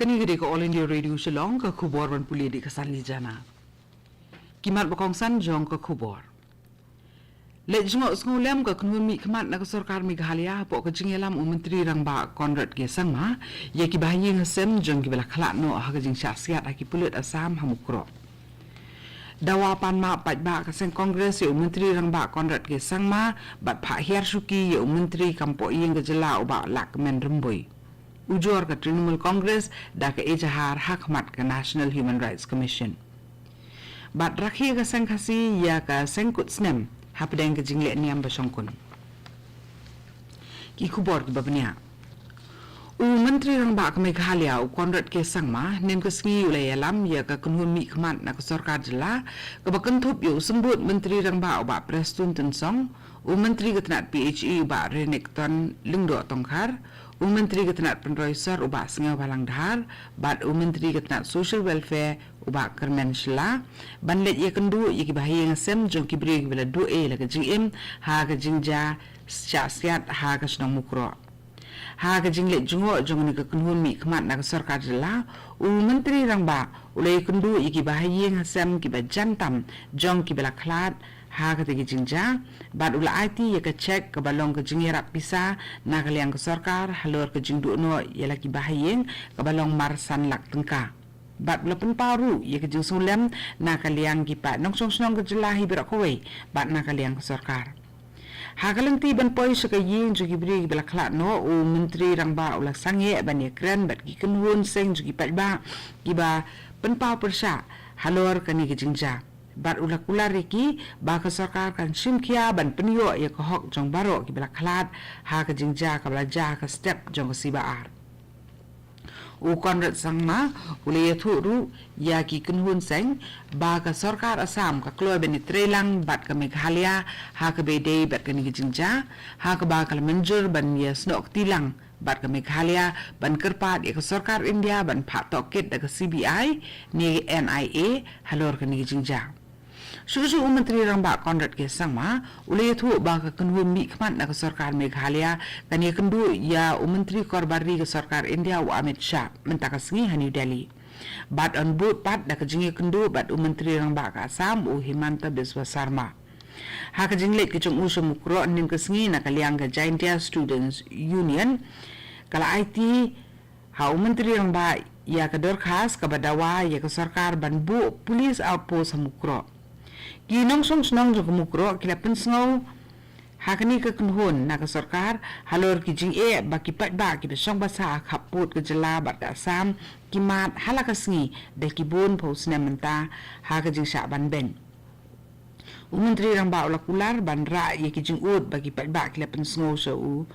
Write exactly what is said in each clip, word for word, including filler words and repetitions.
Kane ka dei ka All India Radio Shillong, ka khubor ban pule da ka Sanli Jana. Ki mat ba kongsan jong ka khubor. Leit jngoh sngewlem ka kynhun mihkhmat na ka sorkar Meghalaya hapoh ka jingïalam u Myntri Rangbah Conrad K Sangma ïa ki bahaïing hasem jong kiba la khlad noh ha ka jingshah siat ha ki pulit Assam ha Mukroh. Dawa pan map paidbah ka seng Congress ïa u Myntri Rangbah Conrad K Sangma bad phah hiar shuki ïa u Myntri kam poh ïing ka jylla u Bah Lahkmen Rymbui. Ujor ka Trinamool Congress da ka ejahar ha khmat ka National Human Rights Commission. Bad rakhe ka seng Khasi ïa ka seng kut snem hapdeng ka jingleh niam ba shongkun. Ki khubor kiba bniah. U Myntri Rangbah ka Meghalaya u Conrad K Sangma hynnin ka sngi u la ïalam ïa ka kynhun mihkhmat na ka sorkar jylla kaba kynthup ïa u Symbud Myntri Rangbah u Bah Prestone Tynsong, u Myntri ka tnat P H E u Bah Renikton Lyngdoh Tongkhar, u Myntri ka tnat Pynroi Sor u Bah Sniawbhalang Dhar bad u Myntri ka tnat Social Welfare u Bah Kyrmen Shylla ban leit ïakynduh ïa ki bahaïing hasem jong ki briew kiba la duh ei la ka jingim ha ka jingjia shah siat ha ka shnong Mukroh. Ha ka jingleit jngoh jong kane ka kynhun mihkhmat na ka sorkar jylla, u Myntri Rangbah u la ïakynduh ïa ki bahaïing hasem kiba jan tam jong kiba la khlad ha kata ka jingjia bad u la aiti ïa ka cheque kaba long ka jingïarap pisa na ka liang ka sorkar halor ka jingduh noh ïa la ki bahaïing kaba long mar san lak tyngka. Bad u la pynpaw ruh ïa ka jingsngewlem na ka liang ki paid nongshong shnong ka jylla hi baroh kawei bad na ka liang ka sorkar. Ha ka lynti ban poi sha ka ïing jong ki briew kiba la khlad noh, u Myntri Rangbah u la sangeh ban ïakren bad ki kynhun seng jong ki paidbah kiba pynpaw pyrshah halor kane ka jingjia. Bad u la kular ïa ki ba ka sorkar kan shim khia ban pynïoh ïa ka hok jong baroh kiba la khlad ha ka jingjia kaba la jia ha ka step jong ka C B R. U Conrad Sangma u la ïathuh ruh ïa ki kynhun seng ba ka sorkar Assam ka kloi ban ïatreilang bad ka Meghalaya ha kaba ïadei bad kane ka jingjia, ha kaba ka la mynjur ban ïasnoh kti lang bad ka Meghalaya ban kyrpad ïa ka sorkar India ban phah tohkit da ka C B I ne N I A halor kane ka jingjia. Shuh shuh u Myntri Rangbah Conrad K Sangma u la ïathuh ba ka kynhun mihkhmat na ka sorkar Meghalaya kan ïakynduh ïa u Myntri Korbar Ri ka sorkar India u Amit Shah mynta ka sngi ha New Delhi. Bad yn bud pat da ka jingïakynduh bad u Myntri Rangbah ka Assam u Himanta Biswa Sarma. Ha ka jingleit ka jong u sha Mukroh hynnin ka sngi na ka liang ka Jaintia Students Union ka la aiti ha u Myntri Rangbah ïa ka dorkhas kaba dawa ïa ka sorkar ban buh police outpost ha Mukroh. Ki nongshong shnong jong ka Mukroh ki la pynsngew ha kane ka kynhun na ka sorkar halor ki jingeh ba ki paidbah kiba shong basa ha khappud ka jylla bad ka Assam ki mad ha la ka sngi da ki bun phew snem mynta ha ka jingshah ban beiñ. U Myntri Rangbah u la kular ban rah ïa ki jingud ba ki paidbah ki la pynsngew sha u,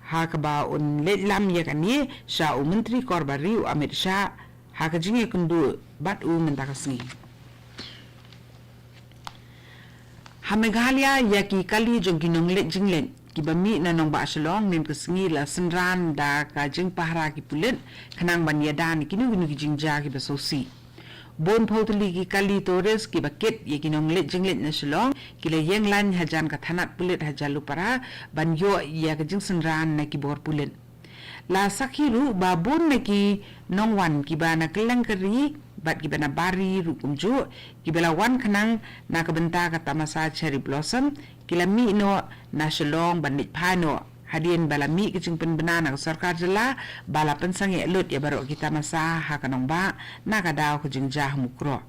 ha kaba un leit lam ïa kane sha u Myntri Korbar Ri u Amit Shah ha ka jingïakynduh bad u mynta ka sngi. Ha Meghalaya ïa ki kali jong ki nongleit jingleit kiba mih na nongbah Shillong hynnin ka sngi la synran da ka jingpahara ki pulit khnang ban ïada na kino kino ki jingjia kiba sngewsih. Bun phew tylli ki kali tourist kiba kit ïa ki nongleit jingleit na Shillong ki la ïeng lain hajan ka thanat pulit ha Jhalupara ban ïoh ïa ka jingsynran na ki bor pulit. La sakhi ruh ba bun na ki nongwan kiba na kylleng ka ri bad kiba na bar ri ruh kumjuh kiba la wan khnang na ka bynta ka tamasa Cherry Blossom ki la mih noh na Shillong ban leit phai noh. Hadien ba la mih ka jingpynbna na ka sorkar jylla ba la pynsangeh lut ïa baroh ki tamasa ha ka nongbah na ka daw ka jingjia ha Mukroh.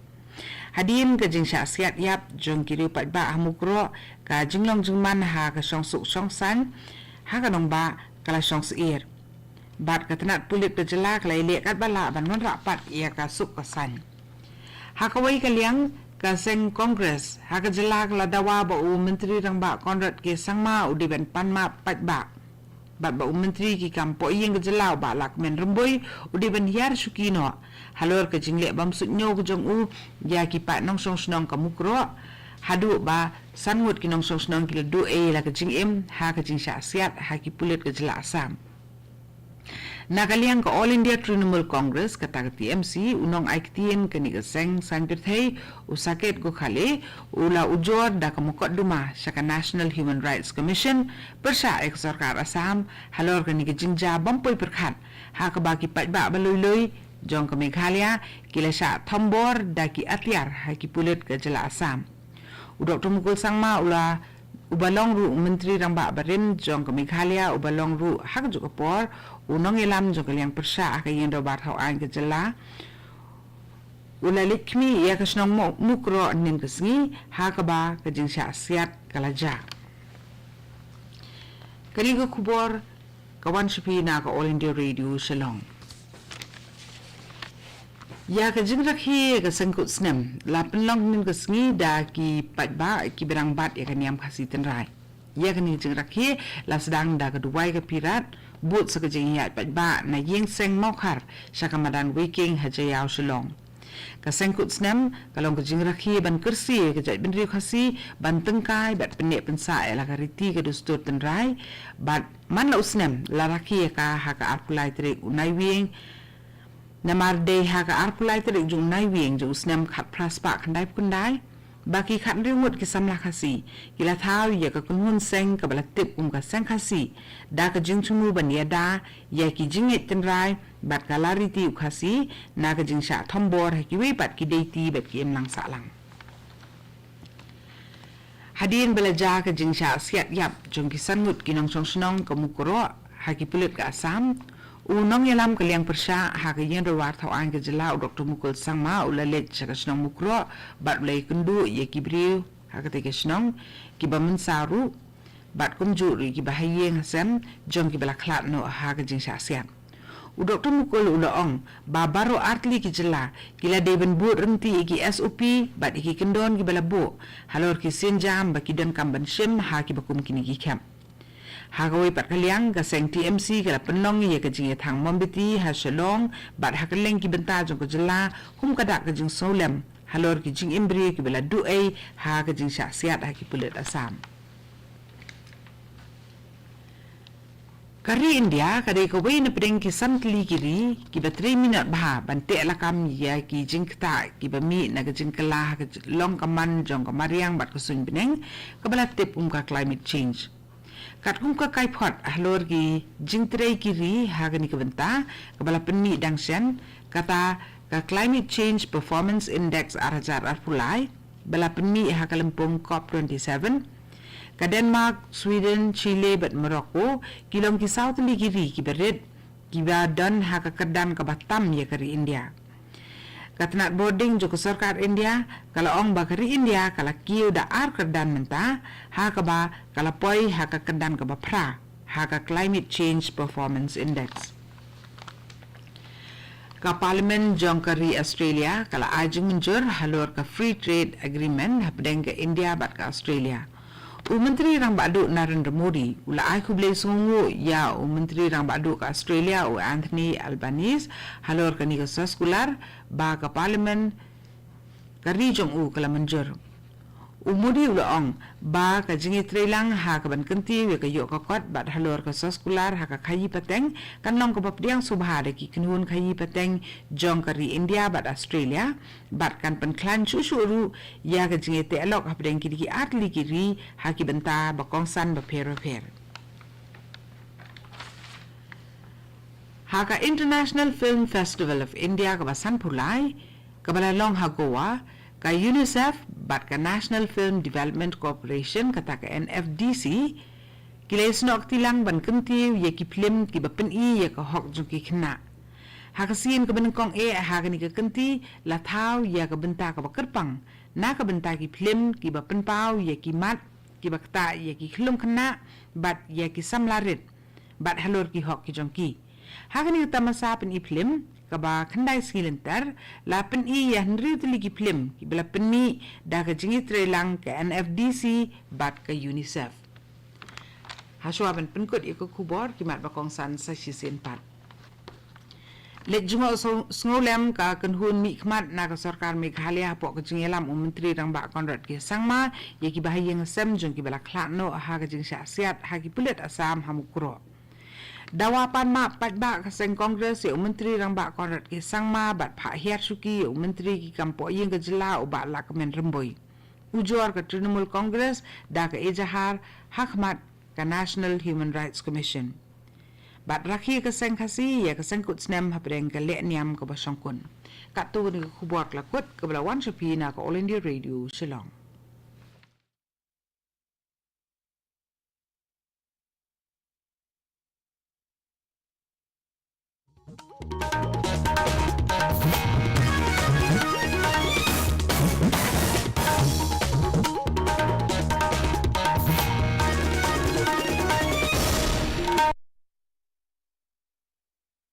Hadien ka jingshah siat ïap jong ki riew paidbah ha Mukroh, ka jinglong jingman ha ka shongsuk shongsaiñ ha ka nongbah ka la shong syier. Bad ka tnat pulit ka jylla ka la ïaleh katba lah ban wanrah pat ïa ka suk ka saiñ. Ha kawei ka liang, ka seng Congress ha ka jylla ka la dawa ba u Myntri Rangbah Conrad K Sangma u dei ban pan map paidbah bad ba u Myntri ki kam poh ïing ka jylla u Bah Lahkmen Rymbui u dei ban hiar shuki noh halor ka jingleh bym suidñiew ka jong u ïa ki paid nongshong shnong ka Mukroh, haduh ba san ngut ki nongshong shnong ki la duh ei la ka jingim ha ka jingshah siat ha ki pulit ka jylla Assam. Na ka liang ka All India Trinamool Congress, kata ka T M C, u nongai ktien kane ka seng saiñ pyrthei u Saket Gokhale u la ujor da ka mukotduma sha ka National Human Rights Commission pyrshah ïa ka sorkar Assam halor kane ka jingjia bym poi pyrkhat Ha kaba ki paidbah ba lui-lui jong ka Meghalaya ki la shah thombor da ki atiar ha ki pulit ka jylla Assam. U Doktor Mukul Sangma u la, uba long ruh u Myntri Rangbah barim jong ka Meghalaya, uba long ruh ha kajuh ka por u nongïalam jong ka liang pyrshah ha ka ïing dorbar thaw aiñ ka jylla, u la leit khmih ïa ka shnong Mo-, Mukroh hynnin ka sngi ha kaba ka jingshah siat ka la jia. Kane ka khubor ka wan sha phi na ka All India Radio Shillong. Ïa ka jingrakhe ïa ka seng kut snem la pynlong hynnin ka sngi da ki paidbah kiba dang bat ïa ka niam Khasi tynrai. Ïa kane ka jingrakhe la sdang da ka duwai ka pirat, bud sa ka jingïaid paidbah na ïing seng Mawkhar sha ka madan Weiking ha Jaïaw Shillong. Ka seng kut snem ka long ka jingrakhe ban kyrsiew ïa ka jaitbynriew Khasi ban tyngkai bad pynneh pynsah ïa la ka riti ka dustur tynrai, bad man la u snem la rakhe ïa ka ha ka arphew lai tarik u Naiwieng. Namar dei ha ka arphew lai tarik jong u Naiwieng jong u snem khatphra spah khyndaiphew khyndai ba ki khathynriew ngut ki samla Khasi ki la thaw ïa ka kynhun seng kaba la tip kum ka seng Khasi da ka jingthmu ban ïada ïa ki jingngeit tynrai bad ka la riti u Khasi na ka jingshah thombor ha kiwei pat ki deiti bad ki imlang sahlang. Hadien ba la jia ka jingshah siat ïap jong ki san ngut ki nongshong shnong ka Mukroh ha ki pulit ka Assam, u nongïalam ka liang pyrshah ha ka ïing dorbar thaw aiñ ka jylla u Doktor Mukul Sangma u la leit sha ka shnong Mukroh bad u la ïakynduh ïa ki briew ha katei ka shnong kiba mynsaw ruh bad kumjuh ruh ïa kiba ha ïing ha sem jong kiba la khlad noh ha ka jingshah siat. U Doktor Mukul u la ong ba baroh artylli ki jylla ki la dei ban bud ryntih ïa ki S O P bad ïa ki kyndon kiba la buh halor ki sienjam ba ki donkam ban shim ha kiba kum kine ki khep. Ha kawei pat ka liang, ka seng T M C ka la pynlong ïa ka jingïathang mombati ha Shillong bad ha kylleng ki bynta jong ka jylla kum ka dak ka jingsngewlem halor ki jingim briew kiba la duh ei ha ka jingshah siat ha ki pulit Assam. Ka ri India ka dei kawei na pdeng ki san tylli ki ri kiba trei minot bha ban teh lakam ïa ki jingktah kiba mih na ka jingkylla ha ka j-, long ka man jong ka mariang bad ka suiñ bneng kaba la tip kum ka climate change. Katkum ka kaiphod halor ki jingtrei ki ri ha kane ka bynta kaba la pynmih dang shen, kata ka Climate Change Performance Index ar hajar arphew lai ba la pynmih ha ka lympung COP twenty-seven. Ka Denmark, Sweden, Chile bad Morocco ki long ki saw tylli ki ri kiba rit kiba don ha ka kyrdan kaba tam ïa ka ri India. Ka tnat bording jong ka sorkar India ka la ong ba ka ri India ka la kiew da ar kyrdan mynta, ha kaba ka la poi ha ka kyrdan kaba phra ha ka Climate Change Performance Index. Ka Parliament jong ka ri Australia ka la ai jingmynjur halor ka Free Trade Agreement hapdeng ka India bad ka Australia. U Myntri Rangbah Duh Narendra Modi u la ai khublei sngewnguh ïa u Myntri Rangbah Duh ka Australia u Anthony Albanese halor kane ka soskular ba ka Parliament ka ri jong u ka la mynjur. U Modi u la ong ba ka jingïatreilang ha kaban kyntiew ïa ka ïoh ka kot bad halor ka soskular ha ka khaïi pateng kan long kaba pdiang sngewbha da ki kynhun khaïi pateng jong ka ri India bad Australia, bad kan pynkhlaiñ shuh shuh ruh ïa ka jingïateh lok hapdeng kine ki artylli ki ri ha ki bynta ba kongsan bapher bapher. Ha ka International Film Festival of India kaba sanphew lai kaba la long ha Goa, ka UNICEF bad ka National Film Development Corporation, kata ka N F D C, ki la ïasnoh kti lang ban kyntiew ïa ki phlim kiba pyni ïa ka hok jong ki khynnah. Ha ka sien kaba nyngkong eh ha kane ka kynti la thaw ïa ka bynta kaba kyrpang na ka bynta ki phlim kiba pynpaw ïa ki mat kiba ktah ïa ki khyllung khynnah bad ïa ki samla rit bad halor ki hok ki jong ki. Ha kane ka tamasa pyni phlim kaba khyndai sngi lynter la pyni ïa hynriew tylli ki phlim kiba la pynmih da ka jingïatreilang ka N F D C bad ka UNICEF. Hashwa ban pynkut ïa ka khubor, ki mat ba kongsan sa shisien pat. Leit jngoh sngewlem ka kynhun mihkhmat na ka sorkar Meghalaya hapoh ka jingïalam u Myntri Rangbah Conrad K Sangma ïa kiba ha ïing ha sem jong kiba la khlad noh ha ka jingshah siat ha ki pulit Assam ha Mukroh. Dawa pan map paidbah ka seng Congress ïa u Myntri Rangbah Conrad K Sangma bad phah hiar shuki ïa u Myntri ki kam pohïing ka jylla u Bah Lahkmen Rymbui. Ujor ka Trinamool Congress da ka ejahar ha khmat ka National Human Rights Commission. bad rakhe ka seng Khasi ïa ka seng kut snem hapdeng ka lehniam kaba shongkun. Katto ka khubor ka la kut kaba la wan sha phi na ka All India Radio Shillong.